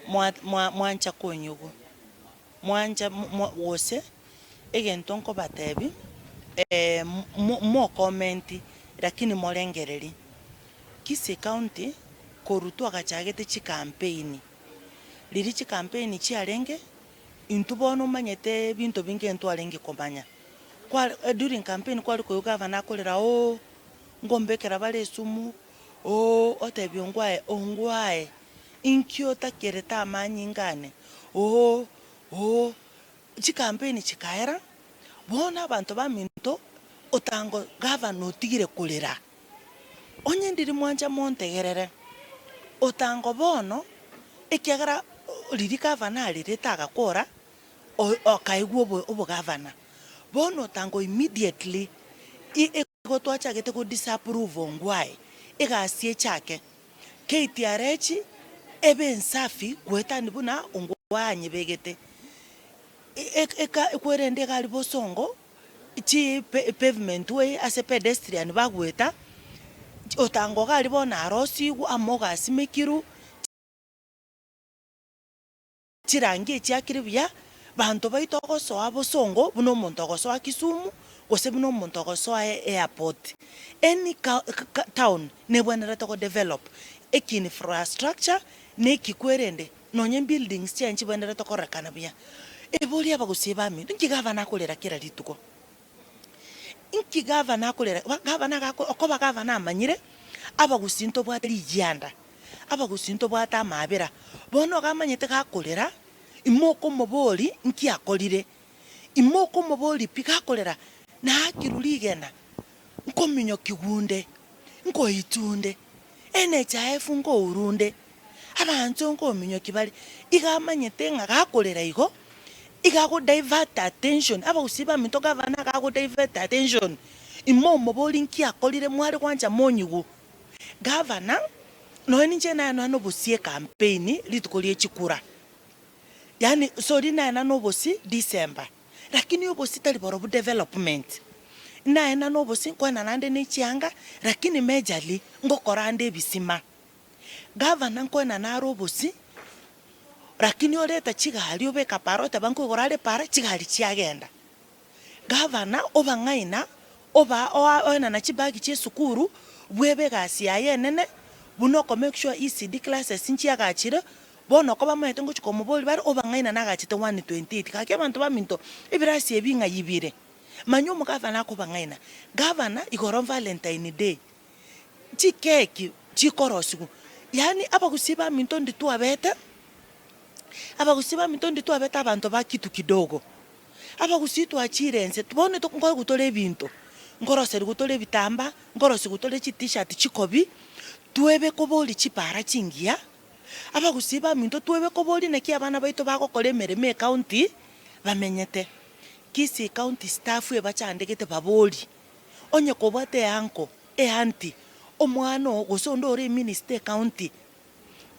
mwa mwa mwancha konyigwa, mwancha mo mo gose egento nkobatebi mo mokomenti lakini morengereri. Kisii County korwa twagachagete chicampaign, riria chicampaign chiarenge, intwe bono omanyete ebinto binge ntwarenge komanya. Kware during campaign kware koigwa gavana akorera ooh, nkombekera bare esumu, ooh, otebia ongwae ongwae, inki otakerete amanyinga ane, ooh ooh. Chicampaign chikaera, bono abanto baminto otango gavana otigire korera. Onye ndiri mwancha montegerere, otango bono, ekiagera riria gavana arerete agakora, akaegwa obo obogavana. Bono otango immediately, igo twachagete go disapprove ongwae, egasi echake, KTRH ebe ensafi goetani buna ongwae anyebegete. Ekwerende iga aria bosongo. Chi pavement way ase pedestrian bagoeta, otangoga aria bono arosigwe amo asimekirwe, chirangi echiakire buya, banto baito ogosoa bosongo buna omonto ogosoa Kisumu, gose buna omonto ogosoa airport. Any town nebwenerete go develop ekinfrastructure na ekikwerende. Nonye buildings chiaye nchibwenerete kororekana buya. Ebori abagusii baminto, inki gavana akorera kera rituko? Inki gavana akorera? Gavana iga okoba gavana amanyire, abagusii ntobwate rigianda, abagusii ntobwate amaabera. Bono iga amanyete gakorera, imokomobori nki akorire, imokomobori pi gakorera, naakirwe rigena, nkominyokiwa onde, nkoitwa onde. NHIF nkourunde, abanto nkominyokia bare, iga amanyete ng'a gakorera igo, iga ago divert attention, abagusii baminto gavana iga ago divert attention, imomoborie nki akorire mware gwancha monyigwe. Gavana, nonye ninche naye nonya na obosie ecampaign rituko rie chikura, yaani sorry naye na obosie December. Lakini obosie tari borobwo development. Naena nobosie nkoena naende ne chianga lakini majorly ngokora ande ebisima. Gavana nkoena nare obosie lakini oreta chigari obeka para oteba nkoigora are para chigari chiagenda. Gavana obang'aina oba oa oenana chibag chia esukuru bwebe egasi yaye enene buna oko make sure ECD classes nchiagachire Bono oko bamaete ngochia komoboria bare, Obang'aina nagachete 1:28 Gaki abanto baminto, ebirasi ebi ng'ai bire? Manya omogavana akobang'aina. Gavana, igoro Valentine day, chikeki chikorosigwa. Yaani abagusii baminto ndi twabete, abagusii baminto ndi twabete abanto ba kitu kidogo. Abagusii twachire ense, bono nkoegwa tore ebinto, nkoroserigwa tore ebitambaa, nkorosigwa tore chitishati chikobi, twebe koboria chipara chingiya. Abagusii baminto twebe koboria naki abana baito bagokora emeremo ecounty bamenyete. Kisii county staff ebachandegete babori, onye kobwate euncle, eaunty, omwana oo gose onde ore eminister ecounty,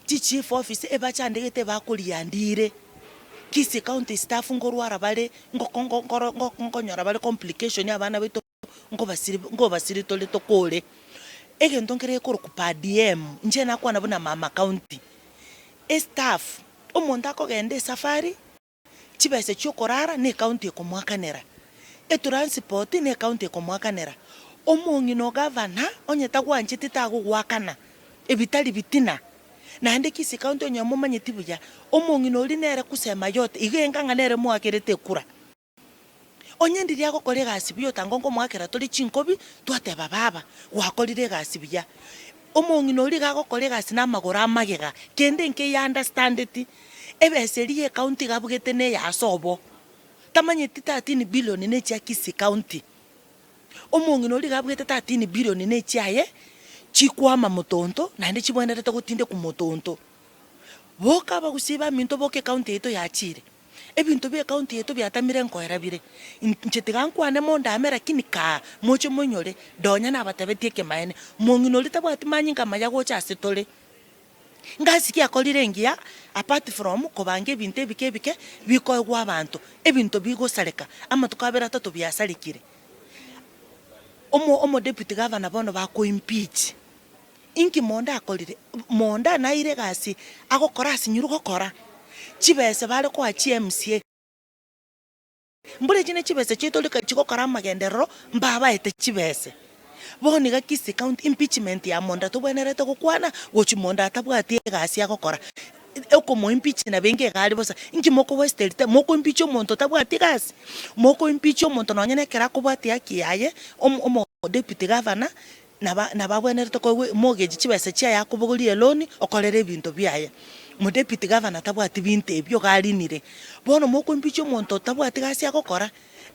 chichief office ebachandegete bakoriandire. Kisii county staff nkorwara bare, ngoko nkoro nkonyora bare complication abana baito. Nkobasiri nkobasiri tore tokore egento nkere gekorokwa per diem, inche nakwana buna mama county, estaff, omonto akogenda esafari, chibesa chia okorara na ecounty ekomoakanera, etransport na ecounty ekomoakanera, omong'ina o gavana onye tagwancheti tagogoakana, ebitari bitina, naende Kisii county onye momanyeti buya, omong'ina oria nere kusema yote, igo enga ng'a nere moakerete ekura. Onye ndiria agokora egasi buya otango nkomoakera tore chinkobi, twateba baba, gwakorire egasi buya. Omong'ina oria iga agokora egasi na amagoro amagega, kende nkeiyo understandeti, ebesa eria ya ecounty iga abugete na eya asobo. Tamanyeti 13 billion na echia Kisii county. Omong'ina oria iga abugete 13 billion na echiaye, chikwama motonto naende chibwenerete gotindekwa motonto. Boka abagusii baminto boka ecounty yaito yachire. Ebinto bi'ecounty yaito biatamire nkoera bire. Inche tiga nkwane mondame lakini kaa moche moinyore donya nabatebetie ekemaene. Mong'ina oria tabwati manyinga amaya gocha ase tore. Ngasi ki akorire engiya apart from kobanga ebinto ebike ebike bikoegwa abanto, ebinto bigosareka amatuko abere atato biasarekire. Omo omodeputy governor bono bako impeach. Inki monda akorire? Monda naire egasi agokora asinyirwe gokora, chibesa bare koa chi MCA. Mbura echi ne chibesa chiaito rika chigokora amagenderero mbabaete chibese. Bono iga Kisii County impeachment ya monda tobwenerete gokwana gochi monda atabwati egasi agokora. Okomo impeach nabo enga iga are bosa, inki moko waste time moko impeach omonto otabwati gasi? Moko impeach omonto nonye na ekero akobwatia haki yaye omo omo deputy governor nabo nabo abwenerete koegwa emortgage chibesa chiaye akobogoria eloan okorera ebinto biaye. Omodeputy governor tabwati binto ebio iga arinire. Bono mokoimpeacha omonto otabwati gasi agokora,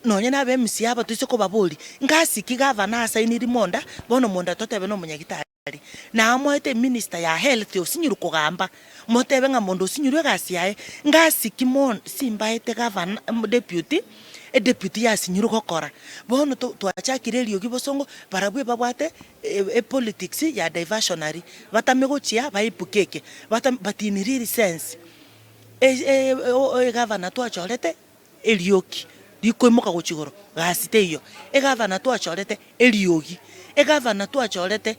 nonye na aba MCA aba toise kobaboria, ngasi ki gavana asainiri monda, bono monda totebe na omonyagitari. Namoete eminister ya health osinyirwe kogamba, motebe ng'a monda osinyirwe egasi yaye, ngasi ki mon simbaete gavana deputy, Edeputy yasinyirwe gokora. Bono twachakire eriogi bosongo, barabwo ebabwate epolitics ya diversionary, batame gochia baepuke eke, batame but in real sense, egavana twachorete erioki rikoimoka gochia igoro, gasi teiyo. Egavana twachorete eriogi, egavana twachorete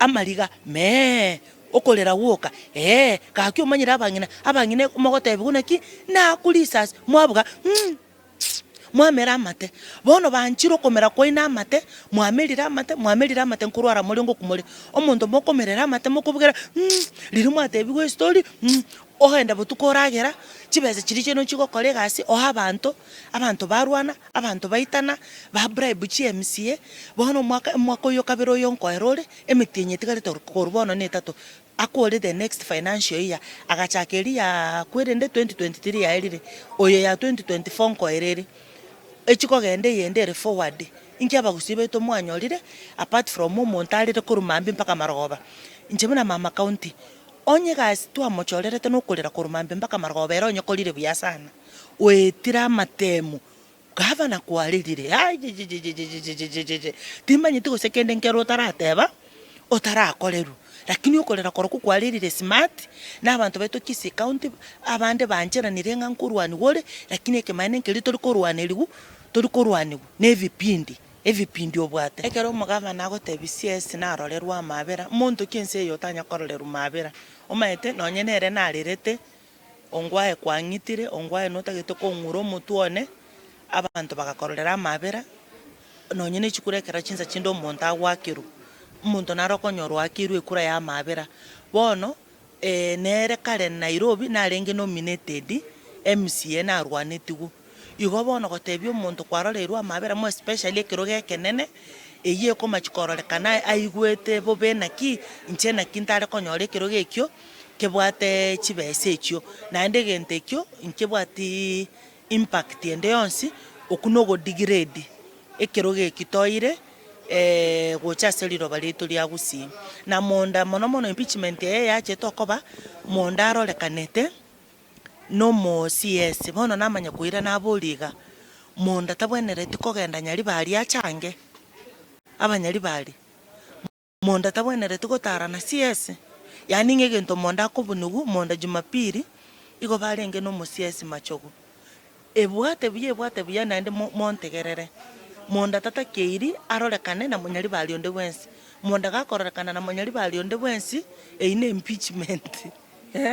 amariga meeeh, okorera gwoka eeh, gaki omanyire abang'ina, abang'ina mogotebiwa naki, nakure risasi, mwabuga mh mwamera amate. Bono banchire okomera kwaino amate, mwamerire amate, mwamerire amate nkorwara more ngoku more. Omonto mokomerera amate mokobugera mh, riria mwatebiwa estori mh, ogenda botuko oragera, chibesa chiria chiaino chigokora egasi, oa abanto, abanto barwana. Abanto baitana, ba bribe chi MCA, bono omwaka omwaka oyo okabere oyo nkoera ore, emetienyi etigarete korwa bono na etato, akore the next financial year, agachaka eria yaaa kwerende 2023 yaerire, oyo ya 2024 nkoera ere, echikogenda eyende ere forward, inki abagusii baito mwanyorire, apart from omonto arere korwa mambia mpaka marogoba. Inche buna mama county, onye egasi twamochorerete na okorera korwa mambia mpaka marogoba ere onye korire buya sana. Oetire amatemo, gavana kwarerire ayayayayayayayayaya timanyeti gose kende nkere otarateba, otarakorerwa, lakini okorera korokwo kwarerire smart, na abanto baito Kisii county, abande bancheranire ng'a nkorwaniwa ore, lakini ekemanyererio nkeria tori korwaneriwu, tori korwaniwa na ebipindi, ebipindi obwate. Ekero omogavana agotebia CS narorerwe amabera, monto ki ense eye otanya kororerwa mabera? Omanyete nonye nere narerete. Ongwae kwang'itire, ongwae notagete kong'ura omotwe one, abanto bagakororera amabera, nonye ne chikura ekero chinsa chinde omonto agoakerwa, omonto naro okonyora oakeirwe ekura ya amabera. Bono nere kare Nairobi narenge nominated MCA narwanetigwe, igo bono gotebia omonto kwaroreirwe amabera more especially ekerogo ekenene, eywo ekomachia kororekana aigwete bobe naki, inche naki ntare konyora ekerogo ekio. Kebwate chibesa echio, naende egento ekio nkebwati impact ende yonsi, okwo na ogodegrade ekerogo eki toire gocha ase riroba riaito ria Gusii. Na monda mono mono impeachment eye yachete okoba, monda arorekanete na omo CS, bono namanya koira naboria iga, monda tabwenereti kogenda Nyaribari achange abanyaribari. Monto atabwenereti gotara na CS, yaani ng'a egento omonto akobunigwa monda jumapili, igo barenge na omo CS machogu. Ebwate buya ebwate buya naende mo montegerere, monto atatakeiri arorekane na monyaribari onde bwensi. Monto gakororekana na monyaribari onde bwensi, eywo ne impeachment.